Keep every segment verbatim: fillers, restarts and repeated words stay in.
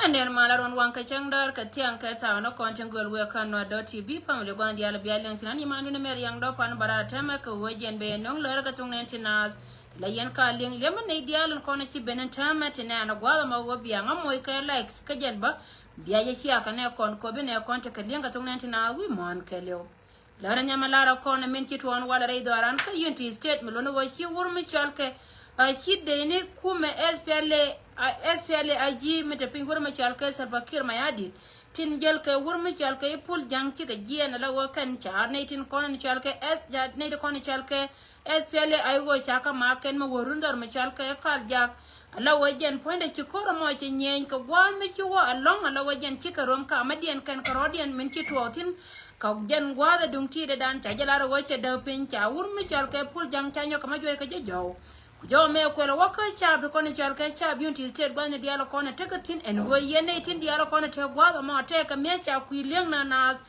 Ɛn den mal a ruɔn waŋ kɛ cäŋ däär kɛ thiaŋ kɛ thaw ni kɔn tin göl wëë kän nuat dɔ̱ ti bi pam li gua̱n diaal bia liɛŋ ci nan yiman duni mɛr yaŋ dɔ̱ pan bara tɛmɛ kɛ ɣöö jiɛn ben no̱ŋ lär kɛ tuŋ nɛn ti naath. La yɛn ka liŋ liɛmä nɛy diaal in kɔn ci ben in täämɛ ti nɛɛn a gua̱a̱th ɛmɔ ɣöö bia ŋä moc kɛ likes kä jɛn bä bia jɛ ciakä nɛ kɔn kopi nɛ kɔn tekɛ liŋ kɛ thok nɛn ti na wi̱i̱ muɔ̱ɔ̱n kɛɛliw. Lärä nyamɛ lar a kɔn min ci tuɔɔn walɛ rɛy dhɔran kä Unity State mi luɔ̱ni ɣöö ci wur mi cɔal kɛ a ci dee ni kumɛ S P L A, a, S P L A I G mi te piny wur mi cɔal kɛ Salva Kiir Mayardit. Tin jäl kɛ wur mi cɔal kɛ i̱ Pul Jaŋ cikɛ jiɛɛn ala ɣöö kɛn ca̱a̱r nɛy tin kɔn in cɔal kɛ S, nɛy ti kɔn in cɔal kɛ S P L A I ɣöö ca kä ma̱a̱k kɛn mi wä run dhɔr mi cɔal kɛ Kal Jak. Ala ɣöö jɛn puɔ̱nydɛ ci ko̱r ɛmɔ ci nyieny kɛ gua̱a̱th mi ci wä ɛlɔ̱ŋ ala ɣöö jɛn cikɛ röm ka mädiɛn kɛn kɛ rɔ̱diɛn min ci tuɔɔk thi̱n. Kɛ jɛn gua̱a̱th ɛ duŋ ti̱i̱t ɛ dan ca jɛ lar ɣöö cɛ däk piny ca wur mi cɔal kɛ Pul Jaŋ ca nyɔk kɛ mä juɔc kɛ jɛ jɔw. Ku jɔw mɛ kuɛl ɛ wä kä caap ti kɔn in cɔal kɛ caap Unity State gua̱thni diaal ɛ kɔn ɛ tekɛ thi̱n ɛn ɣöö yɛn nɛy tin diaal ɛ kɔn ɛ tek gua̱a̱th ɛmɔ tɛɛkɛ mi̱eth ca kui̱ li̱eŋ na naath.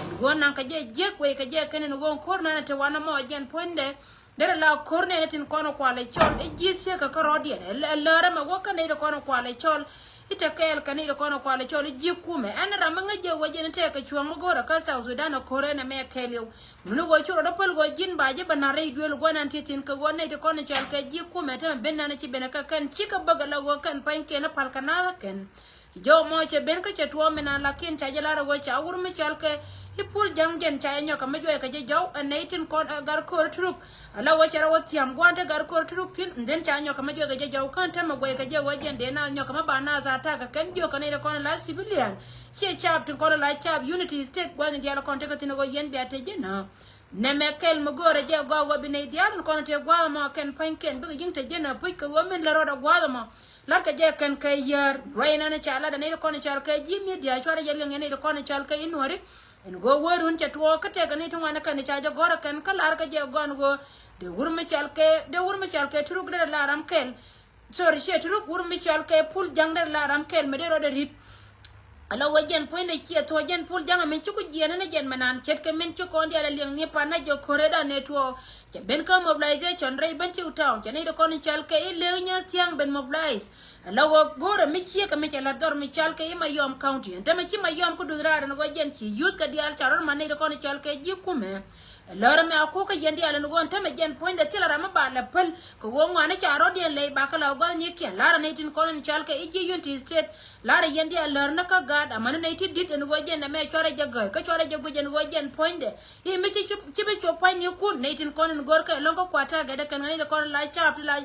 Ɛn ɣöö naŋ kɛ jɛ jiäk wec kɛ jɛ kɛn ɛn ɣöö ko̱r nanɛ te wanɛ mɔ jɛn puɔ̱nydɛ. Derɛ la ko̱r nɛnɛ tin kɔn kualɛ cɔl i̱ ji̱ thiek kɛ kärɔɔdiɛn ɛ lär ɛmɛ wä kä nɛy ti kɔn kualɛ cɔl i̱ te kɛɛl kɛ nɛy ti kɔn kualɛ cɔl i̱ ji̱ kumɛ. Ɛn ram mi ŋäc jɛ wec ɛn tɛɛkɛ cuɔ̱ɔ̱ŋ mi go̱o̱rɛ kä South Sudan ɛ ko̱r ɛn ɛmɛ kɛɛliw. Muni ɣöö cu rɔɔdɛ päl ɣöö ji̱n ba ji̱ bä na̱r rɛy duëël gua̱nan ti thi̱n kɛ ɣöö nɛy ti kɔn cɔal kɛ ji̱ kumɛ tämɛ ben nan ci ben kä kɛn cikɛ bäk ala ɣöö kɛn pa̱nykiɛn i̱ pal kɛ na̱thä kɛn. Jɔw mɔ cɛ ben kä cɛ tuɔɔk mi na lakin ca jɛ lar ɛ ɣöö ca wur mi cɔal kɛ i̱ Pul Jaŋ jɛn ca jɛ nyɔk kɛ mi juɔc kɛ jɛ jɔw ɛ nɛy tin kɔn ɛ gat ko̱r Turuk. Ala ɣöö cɛ rɔ wä thiam gua̱n te gat ko̱r Turuk thi̱n, then ca nyɔk kɛ mi juɔc kɛ jɛ jɔw kän te mi guɔc kɛ jɛ ɣöö jɛn dee na nyɔk kɛ mi ba na tha tak kɛ kɛn jiök kɛ nɛy ti kɔn la civilian. Ciɛ caap tin kɔn la caap Unity State gua̱n in diaal kɔn tekɛ thi̱n ɛ ɣöö yɛn bia te ji̱ na. Nɛmɛ kɛl mi go̱o̱rɛ jɛ gɔaa ɣöö bi nɛy diaal in kɔn tëë gua̱a̱th ɛmɔ kɛn pa̱nykiɛn bikɛ ji̱n te ji̱n a puc kɛ ɣöö min lät rɔɔdɛ gua̱a̱th ɛmɔ. La̱tkɛ jɛ kɛn kɛ yäär ruac nɛn ca lat ɛ nɛy ti kɔn cal kɛ ji̱ mi̱eth diaal cuarɛ jɛ liŋ ɛ nɛy ti kɔn cal kɛ i̱ nuɔ̱ri. Ɛn ɣöö wä run cɛ tuɔɔk kä tëëkɛ nɛy ti ŋuan ɛ kɛn ca jɛ gɔ̱rɛ kɛn kä la̱rkɛ jɛ gɔ̱a̱n ɣöö dee wur mi cal kɛ dee wur mi cal kɛ Turuk dee la ram kɛl. Sorry, ciɛ Turuk, wur mi cɔal kɛ Pul Jaŋ dee la ram kɛl mi dee rɔɔdɛ ri̱t. Ala wä jɛn puɔ̱nydɛ ciɛ thuɔ̱k jɛn Pul Jaŋ amin ci ku jiɛn ni jɛn mɛ naan ce̱tkɛ min ci kɔn diaal a liɛŋ ni pan na jɛ ko̱r ɛ dan ni tuɔɔk. Cɛ ben kä mobilization rɛy ben ci town cɛ ni di kɔn cɔal kɛ i̱ lëë nyɛ thia̱a̱ŋ ben mobilize. Ala wä go̱rɛ mi ciek kɛ mi cɛ la dhɔr mi cɔal kɛ i̱ Mayom County ɛn tämɛ ci Mayom ku duth raar ɛn wä jɛn ci youth kɛ diaal ca rɔ̱r man ni di kɔn cɔal kɛ ji̱ kumɛ. Lärä mɛ a kukä yɛn diaal ɛn ɣöö ɛn tämɛ jɛn puɔ̱nydɛ thilɛ ram mi ba lɛ päl kɛ ɣöö ŋuani ca rɔ̱diɛn lɛy ba kɛ la gua̱thnikiɛn. Larä nɛy tin kɔn in cɔal kɛ i̱ ji̱ Unity State. Larä yɛn diaal lär ni kä gaat amäni nɛy ti di̱t ɛn ɣöö jɛn ɛmɛ cuarɛ jɛ gäi kä cuarɛ jɛ guic ɛn ɣöö jɛn puɔ̱nydɛ i̱ mi ci ci bi cop pua̱nykun nɛy tin kɔn in go̱r kɛ lo̱ŋ kä kuat tagɛt ɛ kɛn ɣän nɛy ti kɔn in la caap ti la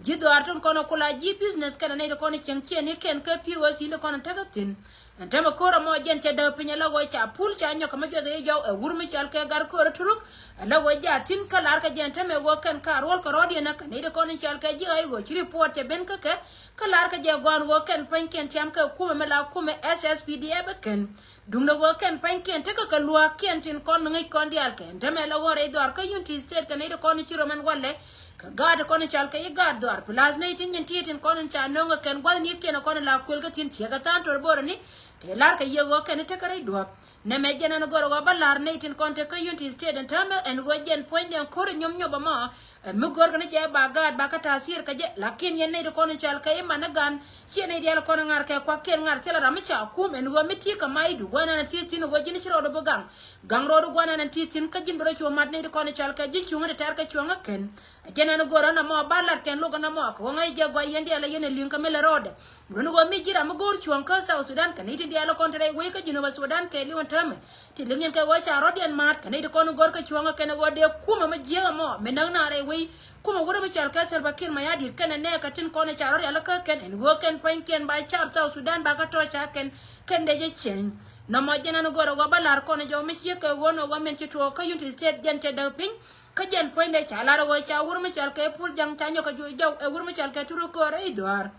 ji̱ dhɔaar tin kɔn in ku la ji̱ business kɛn ɛ nɛy ti kɔn in cieŋ ciɛɛnikiɛn kä P O C in ti kɔn in tekɛ thi̱n. Ɛn tämɛ ko̱r ɛmɔ jɛn cɛ däk piny ala ɣöö ca Pul ca nyɔk kɛ mi juɛth ɛ jɔw ɛ wur mi cɔal kɛ gat ko̱r Turuk. Ala ɣöö jaa thi̱n kä la̱rkɛ jɛn tämɛ ɣöö kɛn ka ruɔl kɛ rɔɔdiɛn ɛ kɛ nɛy ti kɔn in cɔal kɛ ji̱ ay ɣöö ci report cɛ ben kä kɛ. Kä la̱rkɛ jɛ gɔ̱a̱n ɣöö kɛn pa̱nykiɛn tiam kɛ kumɛ mi la kumɛ S S P D F ɛ kɛn. Duundɛ ɣöö kɛn pa̱nykiɛn tekɛ kɛ lua̱a̱kiɛn tin kɔn ŋäc kɔn diaal kɛ. Ɛn tämɛ la ɣöö rɛy dhɔaar kä Unity State kɛ nɛy ti kɔn in ci röm ɛn walɛ. Kɛ gaat kɔn i̱ cal kɛ i̱ gaat dhɔaar. Plus nɛy tin nyin ti tin kɔn in ca no̱o̱ŋ kɛ kɛn gua̱th ni kiɛn kɔn in la kuël kä thi̱n ciek kɛ tha̱a̱ŋ to̱r bo̱r ni. Tëë la̱r kɛ yiëk ɣöö kɛn i̱ tekɛ rɛy duɔ̱ɔ̱p. Nɛmɛ jɛn ɛn go̱r ɣöö ba la̱r nɛy tin kɔn tekɛ Unity State ɛn täämɛ ɛn ɣöö jɛn puɔ̱nydɛ ɛn ko̱r in nyom nyop ɛmɔ. Ɛ mi go̱r kɛn i̱ jɛ ba gaat ba kä ta̱a̱ thiër kɛ jɛ. Lakin yɛn nɛy ti kɔn in cal kɛ i̱ man i̱ gan. Ciɛ nɛy diaal kɔn in ŋa̱r kɛ kuakiɛn ŋa̱r thilɛ ram mi ca kum ɛn ɣöö mi ti kɛ mac du gua̱n ɛn ti thi̱n ɣöö ji̱n ci rɔɔd i̱ bi gaŋ. Gaŋ rɔɔd gua̱n ɛn ti thi̱n kä ji̱n bi rɔ cuɔ mat nɛy ti kɔn i̱ cal kɛ ji̱ cuŋä ti tɛ̈r kɛ cuɔ̱ŋä kɛn. Ɛ jɛn ɛn go̱r ɛn ɛmɔ ba lat kɛn lok ɛn ɛmɔ kɛ wä ŋäc jɛ guay yɛn diaal ɛ yɛn ɛ li̱ŋ kä mi lɛ rɔɔdɛ. Luni ɣöö mi ji̱ ram mi go̱o̱r cuɔ̱ŋ kä South Sudan kɛ nɛy tin diaal ɛ kɔn te rɛy wec kä Jinub Sudan kɛ li̱w ɛn täämɛ. Ti liŋ yɛn kɛ ɣöö ca rɔ̱diɛn ma̱a̱t kɛ nɛy ti kɔn go̱o̱r kä cuɔ̱ŋä kɛn ɛ ɣöö dee kumɛ mi jiääk ɛmɔ mi näk naath rɛy wec. Kumɛ wurɛ mi cɔal kɛ Salva Kiir Mayardit kɛn ɛ nɛɛkɛ tin kɔn ɛ ca rɔ̱diɛn lä kä kɛn ɛn ɣöö kɛn pua̱nykiɛn ba caap South Sudan ba kä tɔ̱ ca kɛn kɛn dee jɛ cɛny. Nɔmɔ jɛn ɛn go̱r ɛ ɣöö ba la̱r kɔn ɛ jɔw mi ciek kɛ ɣöö nɔ ɣöö min ci tuɔɔk kä Unity State jɛn cɛ däk piny. Kä jɛn puɔ̱nydɛ ca lar ɣöö ca wur mi cɔal kɛ Pul Jaŋ ca nyɔk kɛ juɔc jɔw ɛ wur mi cɔal kɛ Turu Köör rɛy dhɔaar.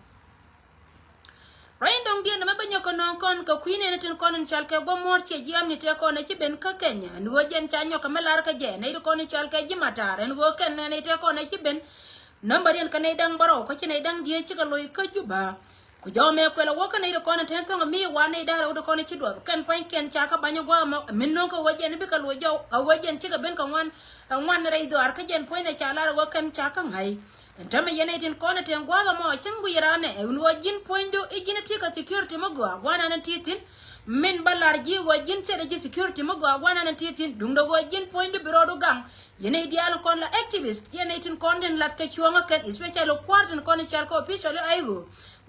Rɔy in dɔ̱ŋ diɛn ɛmɛ bä nyɔk kɛ nööŋ kɔn kɛ kui̱ nɛn tin kɔn in cɔal kɛ guɔ muɔ̱ɔ̱r ciɛ jiɛɛm ni tëë kɔn ɛ ci ben kä Kenya ɛn ɣöö jɛn ca nyɔk kɛ mi lar kä jɛ nɛy ti kɔn in cɔal kɛ ji̱ Matar ɛn ɣöö kɛn nɛy tëë kɔn ɛ ci ben. Nambäriɛn kɛ nɛy da̱ŋ bärɔw kä ci nɛy da̱ŋ diee cikɛ loc kä Juba. Ku jɔw mɛ kuɛl a wä kä nɛy ti kɔn in te thɔŋ mi wa nɛy da̱ŋ rɛw ti kɔn in ci duɔth kɛn pua̱nykiɛn ca kä bany a gua̱a̱k ɛmɔ mi no̱o̱ŋ kä ɣöö jɛn bikɛ loc jɔw a ɣöö jɛn cikɛ ben kɛ ŋuan. Ɛ ŋuan rɛy dhɔaar kä jɛn puɔ̱nydɛ ca lar a ɣöö kɛn ca kä ŋa̱c. Ɛn täämɛ yɛn nɛy tin kɔn ɛ te gua̱a̱k ɛmɔ cäŋ guic raan ɛ ɛn ɣöö ji̱n puɔ̱nydu i̱ ji̱n ɛ ti kɛ security mi gɔaa gua̱a̱k ɛn ti thi̱n. Min ba lar ji̱ ɣöö ji̱n thilɛ ji̱ security mi gɔaa gua̱a̱k ɛn ti thi̱n duundɛ ɣöö ji̱n puɔ̱nydu bi rɔɔdu gaŋ. Yɛn nɛy diaal kɔn la activist yɛn nɛy tin kɔn tin lat kɛ cuɔ̱ŋä kɛn especially kua̱r tin kɔn in cɔal kɛ officially a i̱ ɣöö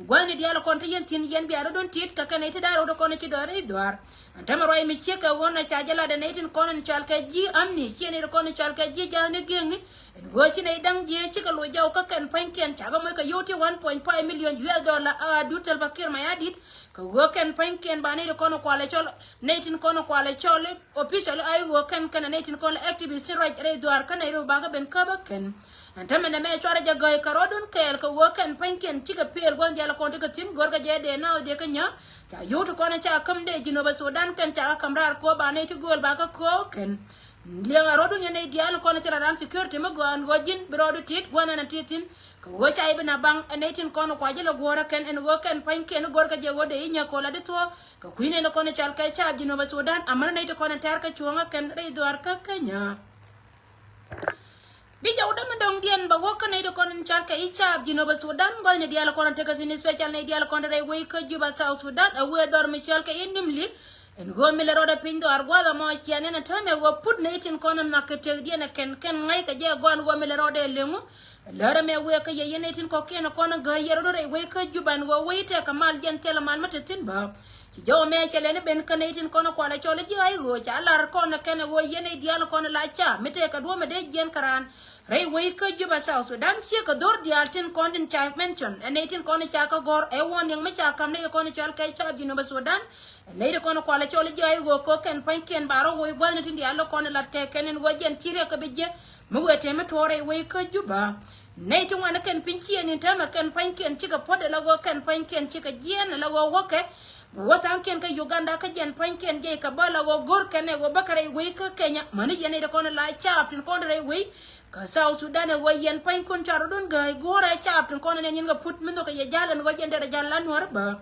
gua̱thni diaal kɔn te yɛn thi̱n yɛn bia rɔ̱dun tit kɛ kɛn nɛy ti da̱r rɔ̱dun kɔn in ci dɔ̱r i̱ dhɔaar. Ɛn täämɛ ruac mi ciek kɛ ɣöö na ca jɛ lat ɛ nɛy tin kɔn in cɔal kɛ ji̱ amni ciɛ nɛy ti kɔn in cɔal kɛ ji̱ ja̱a̱thni gi̱eŋni. Ɛn ɣöö ci nɛy da̱ŋ jiɛ cikɛ loc jɔw kä kɛn pua̱nykiɛn ca kɛ moc kɛ yio̱w ti one point five million U S dollar a duut Salva Kiir Mayardit. Kɛ ɣöö kɛn pua̱nykiɛn ba nɛy ti kɔn in kualɛ cɔl nɛy tin kɔn in kualɛ cɔl i̱ official a i̱ ɣöö kɛn kɛn nɛy tin kɔn in activist tin ruac rɛy dhɔaar kä nɛy rɛw ba kɛ ben käp ɛ kɛn. Ɛn täämɛ nɛmɛ cuarɛ jɛ gäi kɛ rɔɔdun kɛɛl kɛ ɣöö kɛn pua̱nykiɛn cikɛ peel gua̱n diaal kɔn ti kɛ thi̱n go̱rkɛ jɛ dee naath dee kä nyä. Ca yio̱w ti kɔn ca käm dee Jinub Sudan kɛn ca kä käm raar kööb ba nɛy ti gööl ba kä kööb kɛn. Liɛŋ a rɔɔdun yɛn nɛy diaal kɔn thilɛ ran security mi gɔaa ɛn ɣöö ji̱n bi rɔɔdu tit gua̱n ɛn ti thi̱n. Kɛ ɣöö ca i̱ bi na baŋ ɛn nɛy tin kɔn kua ji̱ lɛ guɔ̱ɔ̱rä kɛn ɛn ɣöö kɛn pua̱nykiɛn i̱ go̱rkɛ jɛ ɣöö dee i̱ nyä köl a di thuɔ̱ɔ̱k. Kɛ kui̱ nɛy ni kɔn i̱ cɔal kɛ caap Jinub Sudan amäni nɛy ti kɔn in tɛ̈r kä cuɔ̱ŋä kɛn rɛy dhɔaar kä Kenya. Bi jɔw dämi dɔ̱ŋdiɛn bɛ wä kä nɛy ti kɔn in cɔal kɛ i̱ caap Jinub Sudan gua̱thni diaal kɔn in tekɛ thi̱n special nɛy diaal kɔn in rɛy wec kä Juba South Sudan ɛ wëë dhɔr mi cɔal kɛ i̱ Nimule. Ɛn ɣöö mi lɛ rɔɔdɛ piny dhɔaar gua̱a̱th ɛmɔ ciɛ nɛn ɛ täämɛ ɣöö put nɛy tin kɔn in nhɔk kɛ tëkdiɛn ɛ kɛn kɛn ŋa̱ckɛ jɛ gɔaa ɛn ɣöö mi lɛ rɔɔdɛ liŋu. Lärä mɛ wëë kä yɛ yɛn nɛy tin kɔ̱kiɛn kɔn in gäi yɛ rɔɔdɛ rɛy wec kä Juba ɛn ɣöö wec tɛkɛ mal jɛn thilɛ mal mi te thi̱n bä. Ci jɔw mɛ cɛ lɛni ben kä nɛy tin kɔn kualɛ cɔl ji̱ a i̱ ɣöö ca lar kɔn kɛn ɛ ɣöö yɛn nɛy diaal kɔn la ca mi tëëkɛ duɔ̱ɔ̱mɛ dee jiɛn kä raan. Rɛy wec kä Juba South Sudan ciek kɛ dho̱r diaal tin kɔn tin ca mention ɛ nɛy tin kɔn ca kä gɔ̱r ɛ warning mi ca ka̱m nɛy tin kɔn cɔal kɛ caap Jinub Sudan. Ɛ nɛy tin kɔn kualɛ cɔl ji̱ a i̱ ɣöö kɛ kɛn pua̱nykiɛn ba rɔ woc gua̱thni tin diaal lɔ kɔn lat kɛ kɛn ɛn ɣöö jɛn ci riɛk kɛ bi jiɛ. Mi wëë tëë mi tuɔɔk rɛy wec kä Juba. Nɛy ti ŋuan kɛn piny ciëëni täämɛ kɛn pua̱nykiɛn cikɛ puɔ̱t ala ɣöö kɛn pua̱nykiɛn cikɛ jiɛɛn ala ɣöö wäkɛ. Bi wä tha̱a̱ŋkiɛn kä Uganda kä jɛn pua̱nykiɛn jiɛc kɛ bä ala ɣöö go̱r kɛn ɛ ɣöö bäkɛ rɛy wec kä Kenya mäni yɛn nɛy ti kɔn la caap tin kɔn rɛy wec. Kä South Sudan ɛ ɣöö yɛn pua̱nykun ca rɔ̱dun gääy go̱o̱rɛ caap tin kɔn ɛ nɛn yɛn kɛ put mi nhɔkɛ yɛ ja̱l ɛn ɣöö jɛn derɛ ja̱l la nuäärä bä.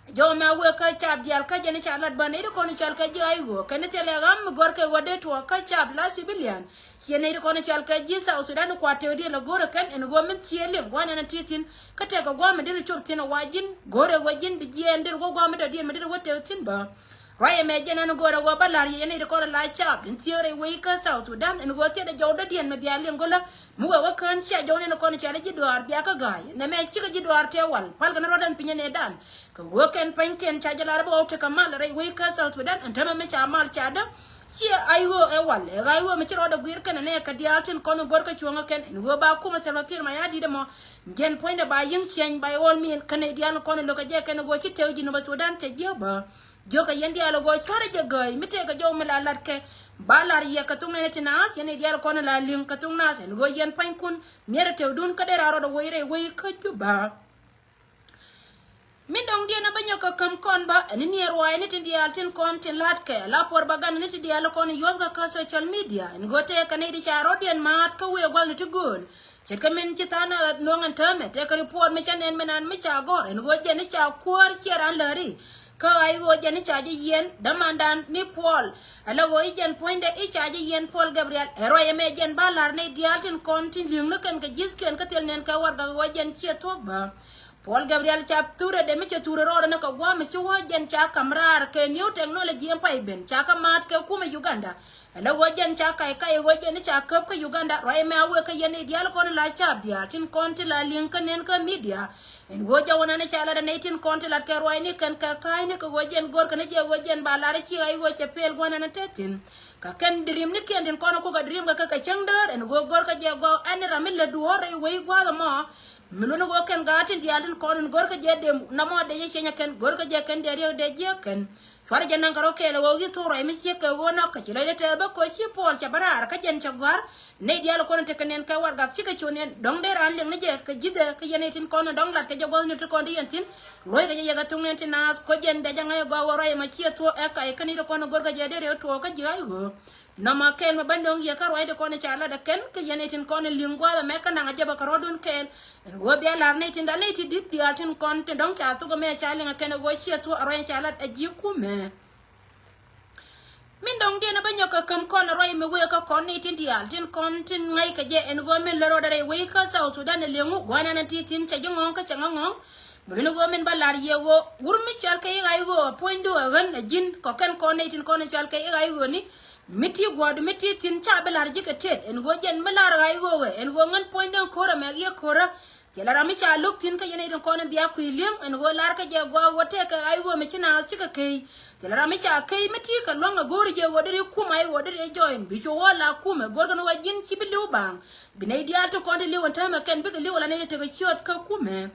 Jɔw mɛ wëë kä caap jial kä jɛn i̱ ca lat bä nɛy ti kɔn i̱ cɔal kɛ ji̱ a i̱ ɣöö kɛn i̱ thilɛ ɣam mi gɔ̱rkɛ ɣöö dee tuɔɔk kä caap la civilian. Ciɛ nɛy ti kɔn i̱ cɔal kɛ ji̱ South Sudan i̱ kua tëëkdiɛn lɛ go̱o̱rɛ kɛn ɛn ɣöö min ciɛ liŋ gua̱n ɛn ɛ ti thi̱n. Kä tɛkɛ gua̱a̱m mi deri cop thi̱n ɛ wa ji̱n go̱o̱rɛ ɣöö ji̱n bi jiɛɛn der wä gua̱a̱m mi dɔ̱diɛn mi deri wä tëëk thi̱n bä. Ruacɛ mɛ jɛn ɛn go̱o̱rɛ ɣöö bä la̱r yɛ yɛn nɛy ti kɔn i̱ la caap in thieek rɛy wec kä South Sudan ɛn ɣöö thiet ɛ jɔw dɔ̱diɛn mi bia liŋ go̱lä. Mi wee wä kään cia jɔw nɛn kɔn cia lɛ ji̱ dɔaar bia kä ga̱a̱c nɛmɛ cikɛ ji̱ dɔaar tɛɛ wal pal kɛ ni rɔ̱dan piny ɛ nɛy dan. Kɛ ɣöö kɛn pɛnykiɛn ca jɛ lar bä ɣɔw tekɛ mal rɛy wec kä South Sudan ɛn täämɛ mi ca mal ca däk. Ciɛ a i̱ ɣöö ɛ wal ɛ ɣa̱c ɣöö mi ci rɔɔdɛ guiir kɛn ɛ nɛy kɛ diaal tin kɔn in go̱r kä cuɔ̱ŋä kɛn ɛn ɣöö ba kumɛ Salva Kiir Mayardit ɛmɔ. Jɛn puɔ̱nydɛ ba yi̱ŋ ciɛny ba i̱ ɣɔl min kɛn ɛ diaal in kɔn in lo̱kɛ jɛ kɛn ɛ ɣöö ci tëë Jinub Sudan cɛ jiäk bä. Jiökɛ yɛn diaal ɛ ɣöö cuarɛ jɛ gääy mi tëëkɛ jɔw mi la latkɛ. Ba lar yɛ kɛ thok nɛn ɛ ti naath yɛn ɛ diaal kɔn in la li̱ŋ kɛ thok naath ɛn ɣöö yɛn pua̱nykun miɛt ɛ tëëkdun kä dee raar rɔɔdɛ woc rɛy wec kä Juba. Min Diɛn a bä nyɔk kä käm kɔn bä ɛn ni niɛ ruaacni tin diaal tin kɔn tin la̱tkɛ la puɔr bä gan ni tin diaal kɔn yuɔth kä kä social media ɛn go̱o̱tɛ kɛ nɛy ti ca rɔ̱diɛn ma̱a̱t kä wëë gua̱thni ti gööl. Ce̱tkɛ min ci tha̱a̱ŋ nath nuɔ̱ŋ ɛn täämɛ tëëkɛ ripuɔt mi ca nɛn mi naan mi ca gɔ̱r ɛn ɣöö jɛn ni ca kuäär ciɛ raan läri. Kä ɣa̱c ɣöö jɛn ni ca ji̱ yiɛn dämandan ni Puɔl. Ala ɣöö i̱ jɛn puɔ̱nydɛ i̱ ca ji̱ yiɛn Puɔl Gabriel ɛ ruac ɛmɛ jɛn ba la̱r nɛy diaal tin kɔn tin li̱ŋni kɛn kɛ ji̱thkiɛn kä thil nɛn kɛ warɛgak ɣöö jɛn ciɛ thuɔ̱k bä. Puɔl Gabriel ca thurɛ dee mi cɛ thurɛ rɔɔdɛ ni kɛ gua̱a̱mɛ ci wä jɛn ca ka̱m raar kɛ new technology ɛn pay ben ca kä ma̱a̱t kɛ kumɛ Uganda. Ɛlɛ ɣöö jɛn ca kac kac ɣöö jɛn ca käp kä Uganda ruac ɛmɛ a wëë kä yɛn i̱ diaal kɔn la caap diaal tin kɔn ti la li̱ŋ kä nɛn kä media. Ɛn ɣöö jɛ wä nɛn ca lat ɛ nɛy tin kɔn ti lat kɛ ruac ni kɛn kɛ ka̱a̱cni kɛ ɣöö jɛn go̱rkɛ ni jɛ ɣöö jɛn ba lar ci ɣac ɣöö cɛ pel gua̱n ɛn ɛ tɛthin. Kä kɛn dream ni kiɛn tin kɔn kukɛ dream kɛ kɛ kɛ cäŋ däär ɛn ɣöö go̱rkɛ jɛ gɔw ɛn ram mi lät duɔ̱ɔ̱r rɛy wec gua̱a̱th ɛmɔ. Mi luni ɣöö kɛn gaat tin diaal tin kɔn in go̱rkɛ jɛ dem namɔ dee jɛ ciɛnyɛ kɛn go̱rkɛ jɛ kɛn dee riek dee jiɛk kɛn. Cuarɛ jɛ naŋ kɛ rɔ kɛɛl ɣöö yi̱th thok ruac mi ciek kɛ ɣöö nɔk kɛ ci lɔcdɛ tɛɛ bä kɛ ci Puɔl cɛ bä raar kä jɛn cɛ gɔ̱a̱r. Nɛy diaal kɔn in tekɛ nɛn kɛ warɛgak cikɛ cu nɛn dɔ̱ŋ dee raan liɛŋ ni jɛ kɛ ji̱thɛ kä yɛn nɛy tin kɔn in dɔ̱ŋ lat kɛ jɛ gua̱thni ti kɔn ti yɛn thi̱n. Luɔ̱ckɛ jɛ yɛ kɛ thuŋ nɛn ti naath kɔ jɛn bɛ jɛ ŋa̱c ɛ gɔaa wä ruac ɛmɔ ciɛ thuɔ̱k ɛ kac kä ni ti kɔn in go̱rkɛ jɛ dee riek tuɔɔk kä ji̱ ɣa̱c ɣöö. Nɔmɔ kɛɛl mɛ bä nöŋ yɛ kä ruac ti kɔn ca lat ɛ kɛn kä yɛn nɛy tin kɔn li̱ŋ gua̱a̱th ɛmɛ kä naŋ a jɛ bä kɛ rɔ̱dun kɛɛl. Ɛn ɣöö bia la̱r nɛy tin dal nɛy ti di̱t diaal tin kɔn tin dɔ̱ŋ ca thok ɛmɛ ca liŋ ɛ kɛn ɛ ɣöö ciɛ thuɔ̱k ɛ ruac ca lat ɛ ji̱ kumɛ. Min dɔ̱ŋ diɛn ɛ bä nyɔk kɛ käm kɔn ɛ ruac mi wëë kä kɔn nɛy tin diaal tin kɔn tin ŋa̱c kɛ jɛ ɛn ɣöö min lät rɔɔdɛ rɛy wec kä South Sudan ɛ liŋu gua̱a̱r nan ɛ ti thi̱n cɛ ji̱ ŋɔ̱ɔ̱ŋ kä cɛ ŋä ŋɔ̱ɔ̱ŋ. Bä luni ɣöö min bä la̱r yɛ ɣöö wur mi cɔal kɛ i̱ ɣa̱c ɣöö ɛ puɔ̱nydä ɛ ɣän ɛ ji̱n kɔ kɛn kɔn nɛy tin kɔn cɔal kɛ i̱ ɣa̱c ɣöö ni. Mi ti gua̱a̱du mi ti thi̱n ca bi la̱r ji̱ kɛ tet ɛn ɣöö jɛn mi la̱r ɣa̱c ɣöö ɛ ɛn ɣöö ŋän puɔ̱nydä ko̱rä mɛ ɣiɛ ko̱rä. Thilɛ ram mi ca lo̱k thi̱n kä yɛn nɛy tin kɔn in bia kui̱ li̱eŋ ɛn ɣöö la̱r kä jɛ gua̱a̱k ɣöö tëëkɛ ɣa̱c ɣöö mi ci naath cikɛ key. Thilɛ ram mi ca key mi ti kɛ luäŋ ɛ go̱o̱ri jɛ ɣöö deri kum ɣa̱c ɣöö deri jɛ join bi cu ɣöö la kumɛ go̱rkɛ ni ɣöö ji̱n ci bi li̱w baaŋ. Bi nɛy diaal ti kɔn ti li̱w ɛn täämɛ kɛn bikɛ li̱w ala nɛy ti tekɛ ciöt kä kumɛ.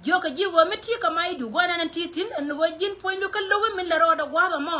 Jiökɛ ji̱ ɣöö mi ti kɛ macdu gua̱n ɛn ti thi̱n ɛn ɣöö ji̱n puɔ̱nydu kä lo̱k i̱ min lɛ rɔɔdɛ gua̱a̱th ɛmɔ.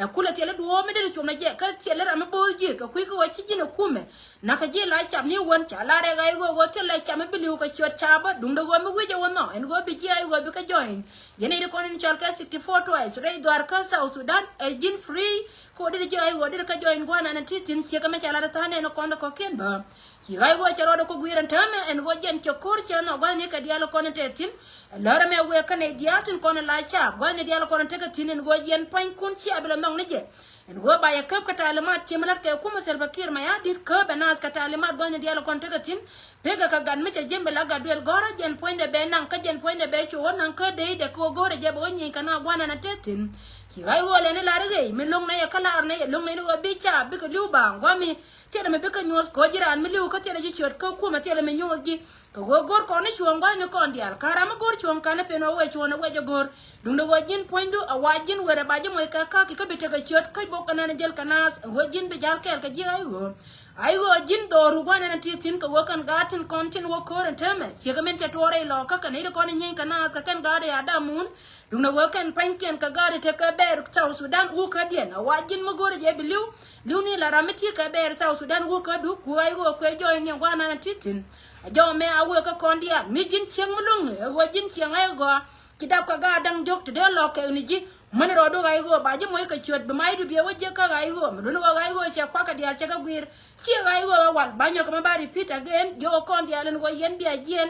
Ɛ kulɛ thilɛ duɔ̱ɔ̱p mi deri cuɔmɛ jɛ kä thilɛ ram mi bo̱o̱th ji̱ kɛ kui̱ kä ɣöö ci ji̱n ɛ kumɛ. Nakä ji̱ la cam ni wän ca la rɛk ɣa̱c ɣöö ɣöö thilɛ cam mi bi li̱w kɛ ciöt ca bä duundɛ ɣöö mi wi̱c ɛ wä nhɔ ɛn ɣöö bi ji̱ ɣa̱c ɣöö bikɛ join. Yɛn nɛy ti kɔn in cɔl kɛ sixty four twice rɛy dhuaar kä South Sudan ɛ ji̱n free. Kɛ ɣöö deri ji̱ ɣa̱c ɣöö deri kä join gua̱n ɛn ti thi̱n ciekɛ mɛ ca la rɛ tha̱a̱n ɛn kɔn dɛ kɔ̱kiɛn bä. Ci ɣa̱c ɣöö cɛ rɔɔdɛ kɔ gui̱i̱r ɛn täämɛ ɛn ɣöö jɛn cɛ ko̱r cɛ nhɔk gua̱thni kɛ diaal kɔn in te thi̱n. Ɛ lärä mɛ wëë kä nɛy diaal tin kɔn in la caap gua̱thni dial kɔn in tekɛ thi̱n ɛn ɣöö jɛn pa̱ny kun cia bi lɛ nhɔk ni jɛ. Ɛn ɣöö ba yɛ käp kɛ talimat ci mi la̱t kɛ kumɛ Salva Kiir Mayardit käp ɛ naath kɛ talimat gua̱thni dial kɔn tekɛ thi̱n. Pekɛ kɛ gat mi cɛ ji̱n bi la gat duël gɔ̱rä jɛn puɔ̱nydɛ bɛ naŋ kä jɛn puɔ̱nydɛ bɛ cu ɣä naŋ kä deydɛ kɛ ɣöö go̱rɛ jɛ bɛ ɣä nyieny kɛ na gua̱n ɛn a te thi̱n. Ci ɣa̱c ɣöö lɛni lar ɣëë mi lo̱ŋ nɛ yɛ kä lar nɛ yɛ lo̱ŋ nɛni ɣöö bi caap bikɛ li̱w baaŋ gua̱mi. Thilɛ mi bikɛ nyuɔ̱th kɛ ɣöö ji̱ raan mi li̱w kä thilɛ ji̱ ciöt kä kumɛ thilɛ mi nyuɔ̱th ji̱. Kɛ ɣöö go̱r kɔn ni cuɔ̱ɔ̱ŋ gua̱thni kɔn diaal ka̱n ram mi go̱r cuɔ̱ɔ̱ŋ ka̱n ni pen ɣöö wëë cuɔ̱ɔ̱ŋ ɛ wec ɛ go̱r. Duundɛ ɣöö ji̱n puɔ̱nydu ɛ wa ji̱n wër ɛ ba ji̱ moc kɛ ka̱ki kä bi tekɛ ciöt kä bok kɛ nɛn jël kɛ naath ɛ ɣöö ji̱n bi ja̱l kɛɛl kɛ ji̱ ɣa̱c ɣöö. Ɣa̱c ɣöö ji̱n dhɔru gua̱n ɛn ti thi̱n kɛ ɣöö kɛn gaat tin kɔn tin wä köör ɛn täämɛ ciekɛ min cɛ tuɔɔr rɛy lɔɔkä kɛ nɛy ti kɔn in nyieny kɛ naath kɛ kɛn gaat ɛ adamun. Duundɛ ɣöö kɛn pa̱nykiɛn kɛ gaat ɛ tekɛ bɛɛr South Sudan wukädiɛn ɛ wa ji̱n mi go̱o̱rɛ jɛ bi li̱w. Li̱w ni la ram mi ti kɛ bɛɛr South Sudan wukädu ku ɣa̱c ɣöö kuɛ jɔɔy ni gua̱n ɛn ti thi̱n. A jɔw mɛ a wëë kä kɔn diaal mi ji̱n cieŋ mi luŋ ɛ ɣöö ji̱n cieŋ a ɛ gɔaa. Ci dap kɛ gaat da̱ŋ jök ti dee lɔk kɛk ni ji̱ mäni rɔɔdu ɣa̱c ɣöö ba ji̱ moc kɛ ciöt bi macdu biɛ wä jiäk kä ɣa̱c ɣöö mi duɔ̱ni ɣöö ɣa̱c ɣöö cɛ kuakä diaal cɛ kɛ guiir. Ciɛ ɣa̱c ɣöö ɛ wal ba nyɔk kɛ mi ba repeat again jiök ɛ kɔn diaal ɛn ɣöö yɛn bia jiɛɛn.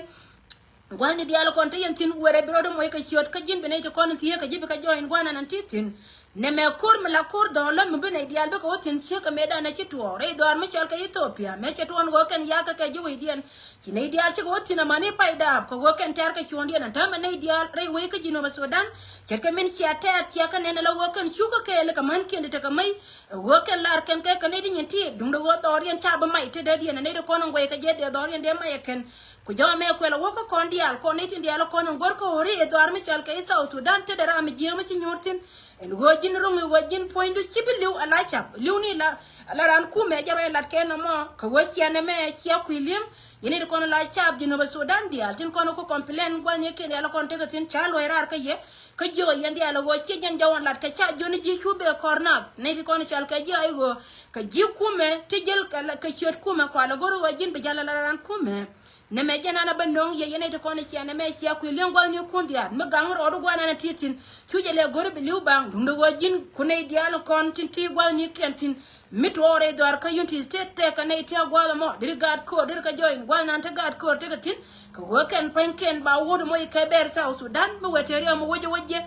Gua̱thni diaal kɔn te yɛn thi̱n wërɛ bi rɔɔdu moc kɛ ciöt kä ji̱n bi nɛy ti kɔn in thieekä ji̱ bi kɛ jɔɔy in gua̱n ɛn ti thi̱n. Nɛmɛ ko̱r mi la ko̱r dhɔɔlä mi bi nɛy diaal bikɛ wä thi̱n ciek kɛ mëëdan ɛ ci tuɔɔk rɛy dhɔaar mi cɔal kɛ Ethiopia mëë cɛ tuɔɔn ɣöö kɛn yakä kɛ ji̱ wecdiɛn. Ci nɛy diaal cikɛ wä thi̱n amäni pay daap kɛ ɣöö kɛn tɛ̈r kɛ cuɔ̱ɔ̱ŋdiɛn ɛn täämɛ nɛy diaal rɛy wec kä Jinub Sudan. Ce̱tkɛ min cia tɛ̈th ciakä nɛn ala ɣöö kɛn cukɛ kɛɛl kɛ mänkiɛn ti tekɛ mey. Ɛ ɣöö kɛn lar kɛn kɛ kɛ nɛy ti nyin ti duundɛ ɣöö dhɔriɛn ca bi mac te dee diɛn ɛ nɛy ti kɔn in guɛy kɛ jɛ dee dhɔriɛn dee mac ɛ kɛn. Ku jɔmɛ kuɛl a wä kä kɔn diaal kɔn nɛy tin diaal kɔn in go̱r kä ɣöö ri ɛ dhɔaar mi cɔal kɛ i̱ South Sudan te dee ram mi jiääk mi ci nyuur thi̱n. Ɛn ɣöö ji̱n ro̱ŋ i̱ ɣöö ji̱n puɔ̱nydu ci bi li̱w a la cap li̱w ni la. A la raan kumɛ jɛ ruac lat kɛ nɔmɔ kɛ ɣöö ciɛ nɛmɛ ciɛ kui̱ li̱eŋ. Yɛn i̱ ti kɔn la cap Jinub Sudan diaal tin kɔn ku complain gua̱n yɛ kiɛn diaal kɔn tekɛ thi̱n ca luɔ̱c raar kä yɛ. Kä jiök a yɛn diaal ɣöö ciɛ jɛn jɔwän lat kɛ ca jiön ji̱ cu bee kɔr nath nɛy ti kɔn cɔal kɛ ji̱ a i̱ ɣöö kɛ ji̱ kumɛ ti jäl kɛ ciöt kumɛ kual a go̱r ɣöö ji̱n bi jäl a la raan kumɛ. Nɛmɛ jɛn an a bä nöŋ yɛ yɛn nɛy ti kɔn cia nɛmɛ cia kui̱ li̱eŋ gua̱thniikun diaal mi gaŋ rɔɔdu gua̱n an a ti thi̱n. Cu jɛ lɛ go̱ri bi li̱w baŋ duundɛ ɣöö ji̱n ku nɛy diaal kɔn tin ti gua̱thniikiɛn thi̱n. Mi tuɔɔk rɛy dhɔaar kä Unity State tëëkɛ nɛy ti a gua̱a̱th ɛmɔ deri gaat köör deri kɛ join gua̱th nan te gaat köör tekɛ thi̱n. Kɛ ɣöö kɛn pa̱nykiɛn ba wut ɛmɔ i̱ kɛ bɛɛr South Sudan mi wee te riɛm mi wecɛ wec jɛ.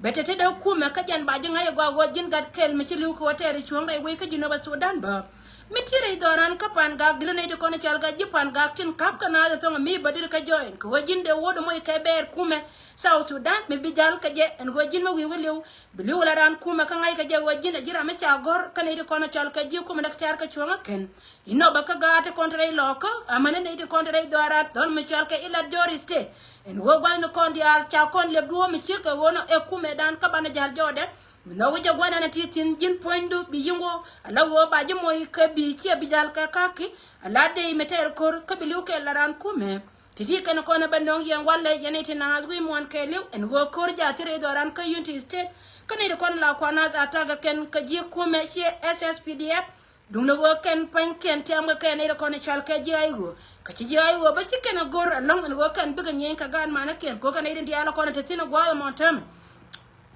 Bɛ te te dee kumɛ kä jɛn ba ji̱ ŋa̱c ɛ gɔaa ɣöö ji̱n gat kɛl mi ci li̱w kɛ wä tɛɛr i̱ cuɔ̱ŋ rɛy wec kä Jinub Sudan bä. Mi ti rɛy dhɔran kä Pangak diri nɛy ti kɔn i̱ cɔal kɛ ji̱ Pangak tin ka̱p kä naath ɛ thɔŋ ɛ mi bä diri kä join kɛ ɣöö ji̱n dee wut ɛmɔ i̱ kɛ bɛɛr kumɛ South Sudan mi bi jal kɛ jɛ ɛn ɣöö ji̱n mi wi̱i̱ wä li̱w. Bi li̱w la raan kumɛ kä ŋa̱c kɛ jɛ ɣöö ji̱n ɛ ji̱ ram mi ca gɔ̱r kä nɛy ti kɔn i̱ cɔal kɛ ji̱ kumɛ däk tɛ̈r kä cuɔ̱ŋ ɛ kɛn. Inɔ bä kä gaat ti kɔn te rɛy lɔɔkä amäni nɛy ti kɔn te rɛy dhɔran dhɔl mi cɔal kɛ Ilat Jor State. Ɛn ɣöö gua̱thni kɔn diaal ca kɔn liɛp duɔ̱ɔ̱p mi ciek kɛ ɣöö nɔ ɛ kumɛdan kä banɛ jal jɔɔdɛ. Mi nhɔk wi̱c ɛ gua̱n ɛn a ti thi̱n ji̱n puɔ̱nydu bi yi̱ŋ wä ala ɣöö ba ji̱ moc kɛ bi ciɛ bi jal kɛ ka̱ki. Ala dee mi tɛɛr ko̱r kä bi li̱w kɛ la raan kumɛ. Ti̱ti̱ kɛn kɔn ɛ bä nöŋ yɛn walɛ yɛn iti naath wi̱i̱ muɔ̱ɔ̱n kɛ li̱w ɛn ɣöö ko̱r ja̱ ti rɛy dhɔran kä Unity State. Kä nɛy ti kɔn la kuan naath a ta̱kɛ kɛn kɛ ji̱ kumɛ ciɛ S S P D F. Duundɛ ɣöö kɛn pa̱nykiɛn tɛm kɛ kɛn nɛy ti kɔn i̱ cɔal kɛ ji̱ ay ɣöö kä ci ji̱ ay ɣöö bä ci kɛn a go̱r ɛlɔ̱ŋ ɛn ɣöö kɛn bikɛ nyieny kɛ gaat manäkiɛn ko̱kɛ nɛy ti diaal kɔn te thi̱n ɛ gua̱a̱th ɛmɔ täämɛ.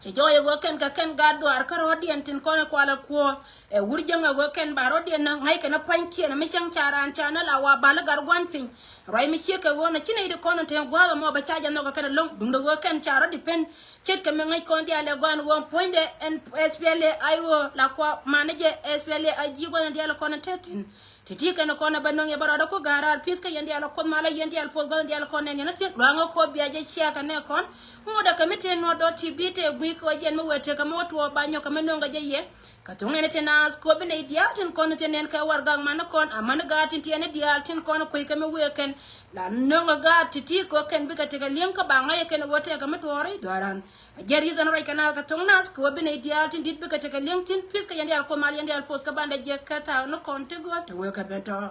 Cɛ jɔɔc ɛ ɣöö kɛn kɛ kɛn gaat dhuaar kä rɔ̱ɔ̱diɛn tin kɔn ɛ kual ɛ kuɔ̱ɔ̱ ɛ wur jäŋ ɛ ɣöö kɛn ba rɔ̱diɛn nä ŋa̱ckɛ ni pa̱nykiɛn mi cäŋ ca raan ca nä la wa bal i̱ gat gua̱n piny. Ruac mi ciek kɛ ɣöö nä ci nɛy ti kɔn ɛ te gua̱a̱th ɛmɔ bä ca jɛ nhɔk ɛ kɛn ɛlɔ̱ŋ duundɛ ɣöö kɛn ca rɔ̱di pen. Ce̱tkɛ mi ŋäc kɔn diaal ɛ gɔaa ɛn ɣöö puɔ̱nydɛ ɛn S P L A I O la kua manɛ jɛ S P L A I G gua̱thni diaal kɔn ɛ te thi̱n. Ti̱ti̱ kɛn kɔn ɛ bä nöŋ yɛ bä rɔɔdɛ ku ga̱a̱r raar pi̱th kä yɛn diaal kɔth mal a yɛn diaal poth gua̱thni diaal kɔn nɛn yɛn a thi̱n luaŋä kop bia jɛ cia kɛ nɛ kɔn. Ŋot ɛ kɛ mi tëë nuɔ̱t dɔ̱ ti bi tëë gui̱i̱k kɛ wä jiɛn mi wëë tëë kɛ mi wä tuɔɔk ba nyɔk kɛ mi nöŋ kɛ jɛ yɛ. Kɛ thuŋ nɛn tin a kop bi nɛy diaal tin kɔn thi̱n nɛn kɛ warɛgak man kɔn amäni gaat tin tiɛɛni diaal tin kɔn kui̱ kɛ mi wëë kɛn. La nöŋ ɛ gaat ti̱ti̱ kɛ kɛn bikɛ tekɛ li̱eŋ kä ba ŋa̱c ɛ kɛn ɛ ɣöö tɛkɛ mi tuɔɔri dhɔran. A jɛ ri̱th ɛn ruac kɛ naath kɛ thoŋ nath kɛ ɣöö bi nɛy diaal tin di̱t bikɛ tekɛ li̱eŋ thi̱n pi̱th kɛ yɛn diaal kuoth mal yɛn diaal poth kä bandɛ jɛ kɛ thaak ni kɔn ti gɔ̱r te wee kɛ ben tɔ̱.